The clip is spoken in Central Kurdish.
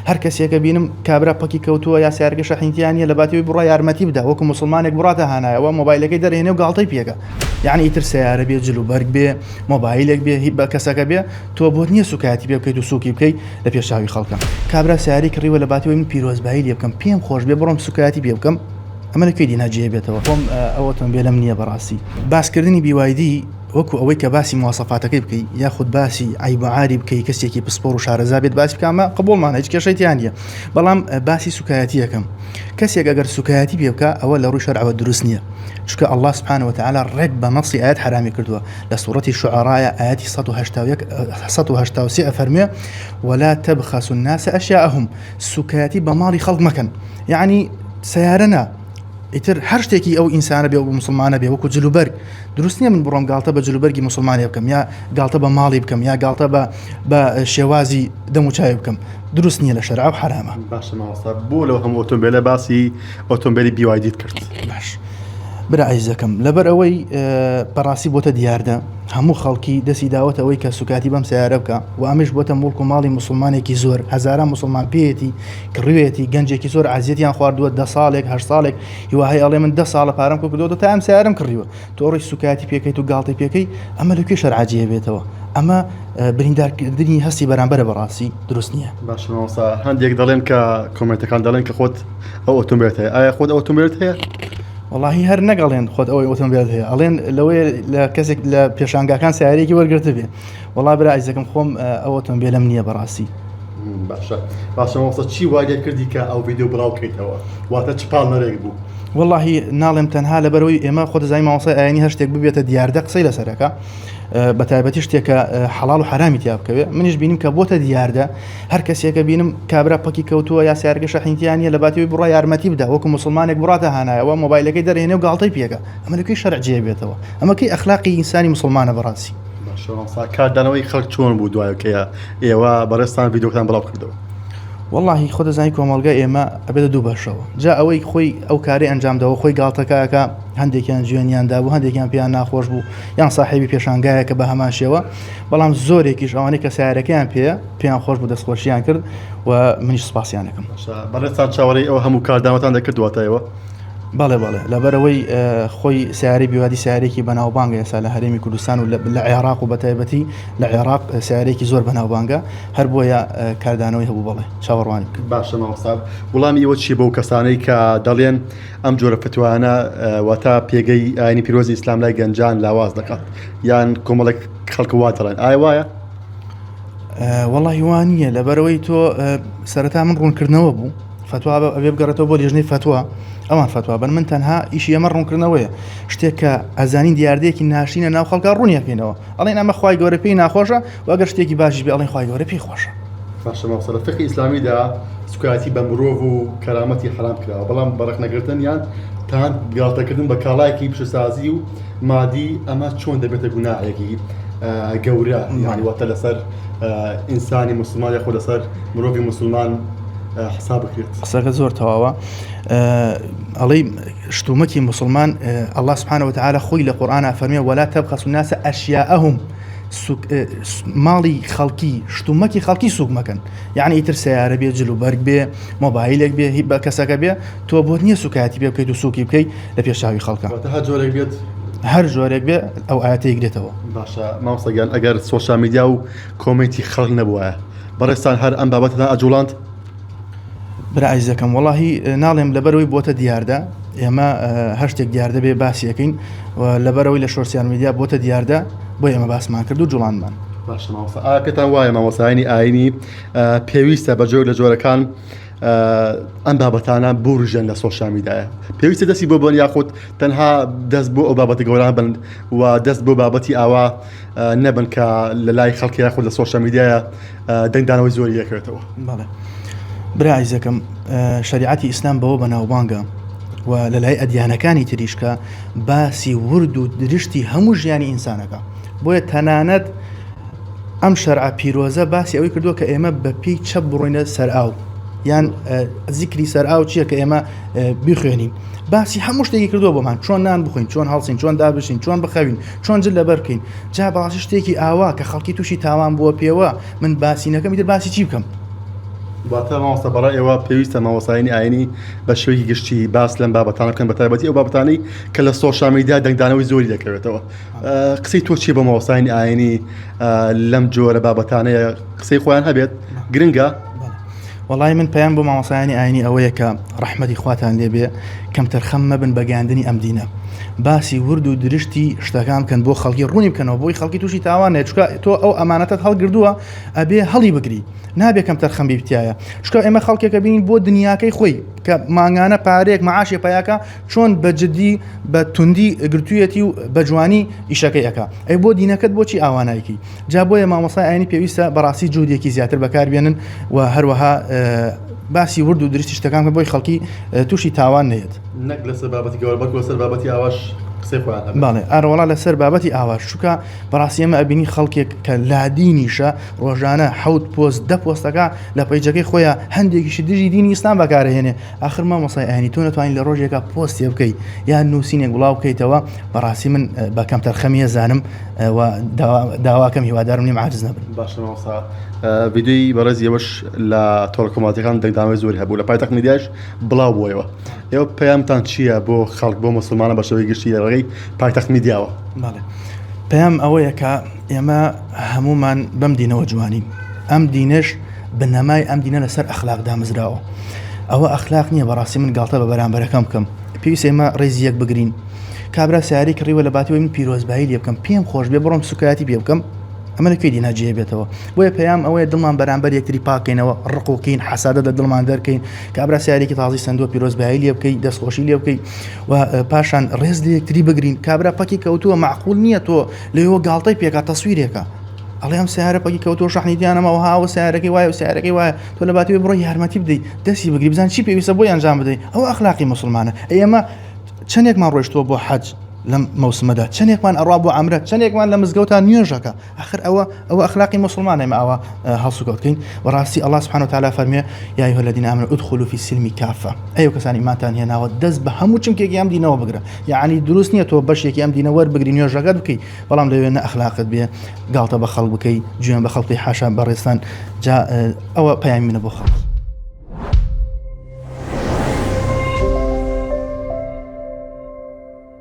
هەر کەسێکە بینم کابرا پەکی کەوتووە یا سیارەکە شەحنتیان نیە لە باتەوەی بڕا یارمەتی بدا وەکو موسڵمانێک بڕاتە هانایەوە مۆبایلەکەی دەرهێنێ و گاڵتەی پێکە یعنی ئیتر سیارە بێ جل و بەرگ بێ مۆبایلێک بێ هی بە کەسەکە بێ تۆ بۆت نییە سوکایەتی پێ بکەیت و سوکی بکەیت لە پێش چاوی خەڵکە کابرا سیارەی کڕیوە لە باتەوەی من پیرۆزبایی لێ بکەم پێم خۆش بێ بڕۆم سوکایەتی پێ بکەم ئەمە لە کوێ دینا جێ بێتەوە خۆم ئەو ئۆتۆمبێلم نییە بەڕاستی باسکردنی BYD وەکو ئەوەی کە باسی مواسەفاتەکەی بکەی یاخود باسی عەیب و عاری بکەی کەسێکی پسپۆر و شارەزا بێت باسی بکە ئەمە قبوڵمانە هیچ کێشەی تیا نییە بەڵام باسی سوکایەتی یەکەم کەسێک ئەگەر سوکایەتی پێ بکە ئەوە لە ڕووی شەرعەوە دروست نییە چونکە الله سبحانه وتعالى ڕێک بە نەصی ئاەت حرامی کردووە لە سوڕەتی شعراء ئاەتی 181 183 ئەفەرموێ ولا تبخسوا الناس أشياءهم سوکایەتی بە ماڵی خەڵک مەکەن یعنی سیارە نا ئیتر هەر شتێکی ئەو ئینسانە بێ و موسڵمانە بێ وەکو جلوبەرگ دروست نییە من بڕۆم گاڵتە بە جلوبەرگی موسڵمانێ بکەم یا گاڵتە بە ماڵی بکەم یا گاڵتە بە بە شێوازی دەم و چاوی بکەم دروست نییە لە شەرع و حەرامە. باشە مامۆستا بۆ لەو هەموو ئۆتۆمبێلە باسی ئۆتۆمبێلی BYD ت کرد؟ باش برا عیزەکەم لەبەر ئەوەی بەڕاستی بۆتە دیاردە هەموو خەڵکی دەستی داوەتە ئەوەی کە سوکاتی بەم سیارە بکە و ئەمش بۆتە موڵک و ماڵی مسلمانێکی زۆر هەزاران مسلمان پێیەتی کڕیوێتی گەنجێکی زۆر عەزیەتیان خواردووە دە ساڵێک هەشت ساڵێک هیوا هەیە ئەڵێ من دە ساڵە پارەم کۆ کردووە تا ئەم سیارەم کڕیوە تۆ ڕۆی سوکایەتی پێکەیت و گاڵتەی پێکەی ئەمە لە کوێ شەرعە جێ بێتەوە ئەمە بریندارکردنی هەستی بەرامبەرە بەڕاستی دروست نییە. باشە مامۆستا هەندێک دەڵێن کە کۆمێنتەکان دەڵێن کە خۆت ئەو ئۆتۆمبێلت هەیە ئایا خۆت ئەو ئۆتۆمبێلت هەیە؟ وەڵاهی هەر نەگەڵێن خۆت ئەوەی ئۆتۆمبێلت هەیە ئەڵێن لەوەیە لە کەسێک لە پێشانگاکان سیارەیەکی وەرگرتبێ وەڵا برا ئەزیزەکەم خۆم ئەو ئۆتۆمبێلم نییە بەڕاستی. باشە باشە مامۆستا چی وای لێ کردی کە ئەو ڤیدیۆ بڵاو کەیتەوە واتە چ پاڵنەرێک بوو؟ وەڵاهی ناڵێم تەنها لەبەرەوەی ئێمە خۆ دەزانی مامۆستای ئاینی هەر شتێک ببێتە دیاردە قسەی لەسەرەکە بە تایبەتی شتێکە حەڵاڵ و حەرامی تیا بکەوێ منیش بینیم کە بۆتە دیاردە هەر کەسێکە بینم کابرا پەکی کەوتووە یا سیارەکە شەحینتیان نیە لە باتەوەی بڕا یارمەتی بدا وەکو مسلمانێک بڕاتە هانایەوە مۆبایلەکەی دەرهێنێ و گاڵتەی پێکە ئەمە لەکوێی شەرع جێ بێتەوە ئەمە کەی ئەخلاقی ئینسانی مسلمانە بەڕاستی باشە مامۆستا کاردانەوەی خەڵک چۆن بوو دوای کە ئێوە بەڕێزتان ڤیدیۆکەتان بڵاو کردەوە؟ وەڵاهی خۆ دەزانی کۆمەڵگە ئێمە ئەبێتە دوو بەشەوە جا ئەوەی خۆی ئەو کارەی ئەنجام داوە خۆی گاڵتەکەکە هەندێکیان جوێنیان دابوو هەندێکیان پێیان ناخۆش بوو یان ساحێبی پێشانگایەکە بە هەمان شێوە بەڵام زۆرێکیش ئەوانەی کە سیارەکەیان پێیە پێیان خۆش بوو دەستخۆشیان کرد و منیش سپاسیان دەکەم. باشە بەڕێزتان چاوەڕێی ئەو هەموو کاردانەوەتان دەکرد واتە ئێوە؟ بەڵێ بەڵێ لەبەرئەوەی خۆی سیارەی بیوادی سیارێکی بەناوبانگە ئێستا لە هەرێمی کوردستان و لە عێراق و بەتایبەتی لە عێراق سیارێکی زۆر بەناوبانگە هەر بۆیە کاردانەوەی هەبوو بەڵێ چاوەڕوانی بکەن. باشە مامۆستا وڵامی ئێوە چییە بەو کەسانەی کە دەڵێن ئەم جۆرە فتوایانە واتە پێگەی ئاینی پیرۆزی ئیسلام لای گەنجان لاواز دەکات یان کۆمەڵێک خەڵک وا دەڵێن ئایا وایە؟ وەڵی وا نییە لەبەرەوەی تۆ سەرەتا من ڕوونکردنەوە بوو فەتوا ئەبێ بگەڕێتەوە بۆ لیژنەی فەتوا ئەوان فەتوا بن من تەنها ئیشی ئێمە ڕوونکردنەوەیە شتێک کە ئەزانین دیاردەیەکی ناشرینە ناو خەڵکا ڕوونیەکەینەوە ئەڵێن ئەمە خوای گەورە پێی ناخۆشە و ئەگەر شتێکی باشیش بێ ئەڵێن خوای گەورە پێی خۆشە. باشە مامۆستا لە فیقهی ئیسلامیدا سوکایەتی بە مرۆڤ و کەرامەتی حەرام کراوە بەڵام بە ڕەخنەگرتن یان تان گاڵتەکردن بە کاڵایەکی پیشەسازی و مادی ئەمە چۆن دەبێتە گوناهێکی گەورە یانی واتە لەسەر ئینسانی موسڵمان یاخۆ لەسەر مرۆڤی موسڵمان حساب بکرێت. قسەکە زۆر تەواوە ئەڵێی شتومەکی موسڵمان اللە سبحانە وتعالی خۆی لە قورئانا فەرموێ ولا تبخسوا الناس اشیاءهم ماڵی خەڵکی شتومەکی خەڵکی سوک مەکەن یعنی ئیتر سیارە بێ جل و بەرگ بێ مۆبایلێک بێ هی بە کەسەکە بێ تۆ بۆت نییە سوکایەتی پێ بکەیت و سوکی بکەیت لە پێش چاوی خەڵکە هەر جۆرێک بێت هەر جۆرێک بێ ئەو ئاەتەی گرێتەوە باشە مامۆستا گیان ئەگەر سۆشیال میدیا و کۆمێنتی خەڵک نەبوایە بەڕێزتان هەر ئەم بابەتەتان ئەجوڵاند؟ برا ئازیزەکەم وەڵاهی ناڵێم لەبەرەوەی بۆتە دیاردە ئێمە هەر شتێک دیاردە بێ باسی ئەکەین و لەبەرەوەی لە شۆسیال میدیا بۆتە دیاردە بۆ ئێمە باسمان کرد و جوڵاندمان. باشە مامۆستا ئایا پێتان وایە مامۆستایانی ئاینی پێویستە بە جۆر لە جۆرەکان ئەم بابەتانە بورژێن لە سۆشیال میدایە پێویستە دەستی بۆ بن یاخود تەنها دەست بۆ ئەو بابەتە گەوران بن و دەست بۆ بابەتی ئاوا نەبن کە لە لای خەڵکی یاخود لە سۆشیال میدیایە دەنگدانەوەی زۆری لێکەوێتەوە. بەڵێ برا ئازیزەکەم شەریعەتی ئیسلام بەوە بەناوبانگە و لە لای ئەدیانەکانی تریش کە باسی ورد و درشتی هەموو ژیانی ئینسانەکە بۆیە تەنانەت ئەم شەرعە پیرۆزە باسی ئەوەی کردووە کە ئێمە بە پێی چەپ بڕۆینە سەر ئاو یان زیکری سەر ئاو چییە کە ئێمە بیخوێنین باسی هەموو شتێکی کردووە بۆمان چۆن نان بخۆین چۆن هەڵسین چۆن دابشین چۆن بخەوین چۆن جل لەبەر بکەین جا بەڕاستی شتێکی ئاوا کە خەڵکی تووشی تاوان بووە پێوە من باسی نەکەم ئیتر باسی چی بکەم؟ واتە مامۆستا بەڕای ئێوە پێویستە مامۆستایانی ئاینی بە شێوەیەکی گشتی باس لەم بابەتانە بکەن بە تایبەتی ئەو بابەتانەی کە لە سۆشیال میدیا دەنگدانەوەی زۆری دەکەوێتەوە قسەی تۆ چیە بۆ مامۆستایانی ئاینی لەم جۆرە بابەتانەیە قسەی خۆیان هەبێت گرنگە؟ وەڵای من پەیام بۆ مامۆستایانی ئاینی ئەوەیە کە ڕەحمەتی خواتان لێبێ کەمتەرخەم مەبن بە گەیاندنی ئەم دینە باسی ورد و درشتی شتەکان بکەن بۆ خەڵکی ڕوونی بکەنەوە بۆی خەڵکی تووشی تاوان نێت چونکە تۆ ئەو ئەمانەتەت هەڵگردووە ئەبێ هەڵی بگری نابێ کەمتەرخەم بی تایە چونکە ئێمە خەڵکێکە بین بۆ دنیاکەی خۆی کە مانگانە پارێک معاشێ پیاکە چۆن بە جدی بە توندی گرتوویەتی و بە جوانی ئیشەکەی ئەکا ئەی بۆ دینەکەت بۆچی ئاوا نایکەی جا بۆیە مامۆستای ئاینی پێویستە بەڕاستی جوودێکی زیاتر بەکاربێنن و هەروەها باسی ورد و درستی شتەکان بکەن بۆی خەڵکی تووشی تاوان نەیەت. نەک لەسەر بابەتی گەورە بەڵکو لەسەر بابەتی ئاواش قسەی خۆیان هەبێت. بەڵێ ئەرەوەڵا لەسەر بابەتی ئاواش چونکە بەڕاستی ئێمە ئەبینی خەڵکێک کە لادینیشە ڕۆژانە حەوت پۆست دە پۆستەکە لە پەیجەکەی خۆیان هەندێکیشی دژی دینی ئیسلام بەکارهێنێ ئاخر مامۆستای ئاینی تۆ نەتوانی لە ڕۆژێکا پۆستێ بکەی یان نووسینێک بڵاو بکەیتەوە بەڕاستی من بە کەمتەرخەمیە زانم و داواکەم هیوادارم لێم عاجز نەبن. باشە مامۆستا ڤیدیۆی بەڕێزی ئێوەش لە تۆڕە کۆمەڵاتیەکان دەنگدانەوەی زۆری هەبوو لە پایتەخت میدیاش بڵاو بووەوە ئێوە پەیامتان چییە بۆ خەڵک بۆ موسڵمانە بە شێوەی گشتی لە ڕێگەی پایتەخت میدیاوە؟ بەڵێ پەیام ئەوەیە کە ئێمە هەموومان بەم دینەوە جوانین ئەم دینەش بنەمای ئەم دینە لەسەر ئەخلاق دامەزراوە ئەوە ئەخلاق نییە بەڕاستی من گاڵتە بە بەرامبەرەکەم بکەم پێویستە ئێمە ڕێزی یەک بگرین کابرا سیارەی کڕیوە لە باتی من پیرۆزبایی لێ بکەم پێم خۆش بێ بڕۆم سوکایەتی پێ بکەم ئەمە لە کوێ دینا جێ بێتەوە بۆیە پەیام ئەوەیە دڵمان بەرامبەر یەکتری پاکەینەوە ڕقوکین حەسادە لە دڵمان دەرکەین کابرا سیارێکی تازی سندووە پیرۆزبایی لێ بکەی دەستخۆشی لێ بکەی و پاشان ڕێز لە یەکتری بگرین کابرا پەکی کەوتووە معقول نییە تۆ لەوێوە گاڵتەی پێکا تەسویرێکە ئەڵێ ئەم سیارە پەکی کەوتووە شەحنی دیانەمەوە هاوە سیارەکەی وایە و سیارەکەی وایە تۆ لە باتی بڕۆ یارمەتی بدەیت دەستی بگری بزان چی پێویستە بۆی ئەنجام بدەیت ئەو ئەخلاقی مسلمانە ئێمە چەندێکمان ڕۆشتووە بۆ حەج لەم مەوسمەدا چەندێکمان ئەڕوا بۆ ئەمرە چەندێکمان لە مزگەوتا نوێژەکە ئەخر ئەوە ئەوە ئەخلاقی موسڵمانە ئێمە ئاوا هەڵسوکەوت کەین بەڕاستی اللە سبحانە وتعالی فەرموێ یا ایها الذین آمنوا ادخلوا فی السلم کافە ئەی کەسانی ئیمانتان هێناوە دەست بە هەموو چمکێکی ئەم دینەوە بگرە یعنی دروست نییە تۆ بەشێکی ئەم دینە وەربگری نوێژەکەت بکەی بەڵام لەوێ نە ئەخلاقت بێ گاڵتە بە خەڵک بکەی جوێن بە خەڵکی حاشا بەڕێزتان جا ئەوە پەیامی منە بۆ خەڵک.